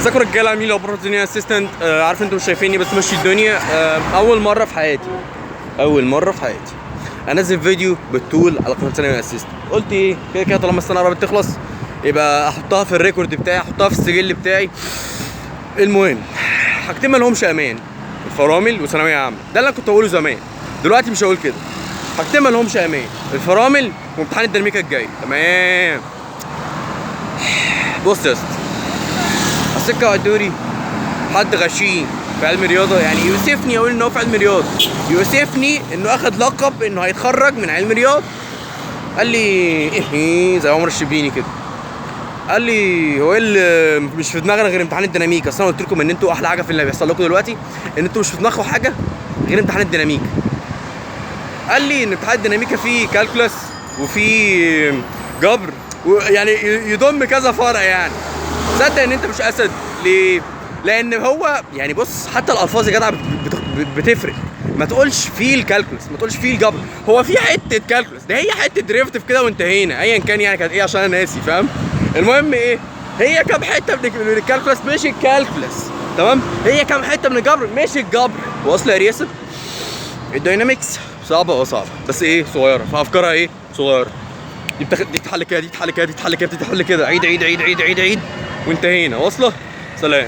ازيكم رجاله؟ عاملين لو بروتيني assistant. عارف انتوا مش شايفيني بس ماشي الدنيا. اول مرة في حياتي، اول مرة في حياتي انزل فيديو بالطول على قناة ثانوي assistant. قلت ايه، كده كده طالما السنة قربت تخلص يبقى احطها في ال record بتاعي، احطها في السجل بتاعي. المهم حاجتين ما لهمش امان، الفرامل وثانويه عامة. ده اللي انا كنت اقوله زمان، دلوقتي مش هقول كده. حاجتين ما لهمش امان، الفرامل وامتحان الديناميكا الجاي. تمام. بص يا اسطى، السكة قدوري حد غشيم في علم رياضة، يعني يؤسفني اقول ان هو في علم رياضة، يؤسفني انه اخد لقب انه هيتخرج من علم رياضة. قال لي ايه زي عمر الشبيني كده، قال لي هو ايه اللي مش في دماغنا غير امتحان الديناميكا؟ اصل انا قلت لكم ان انتوا احلى حاجة في اللي بيحصل لكم دلوقتي ان انتوا مش في دماغكم حاجة غير امتحان الديناميكا. قال لي ان امتحان الديناميكا فيه calculus وفيه جبر، ويعني يضم كذا فرع. يعني صدق ان انت مش اسد ليه؟ لان هو يعني بص، حتى الالفاظ يا جدع بتفرق. ما تقولش فيه ال calculus، ما تقولش فيه الجبر، هو في حتة calculus، ده هي حتة derivative كده وانتهينا، ايا كان يعني كانت ايه عشان انا ناسي، فاهم؟ المهم ايه، هي كام حتة من ال calculus مش ال calculus، تمام؟ هي كام حتة من الجبر مش الجبر. واصل يا رياسة؟ ال dynamics صعبة، صعبة بس ايه صغيرة، فافكارها ايه صغيرة. دي بتاخد، دي تتحل كده، دي تتحل كده، دي تتحل كده، دي تتحل كده، عيد عيد عيد عيد عيد عيد وانتهينا. واصلة؟ سلام.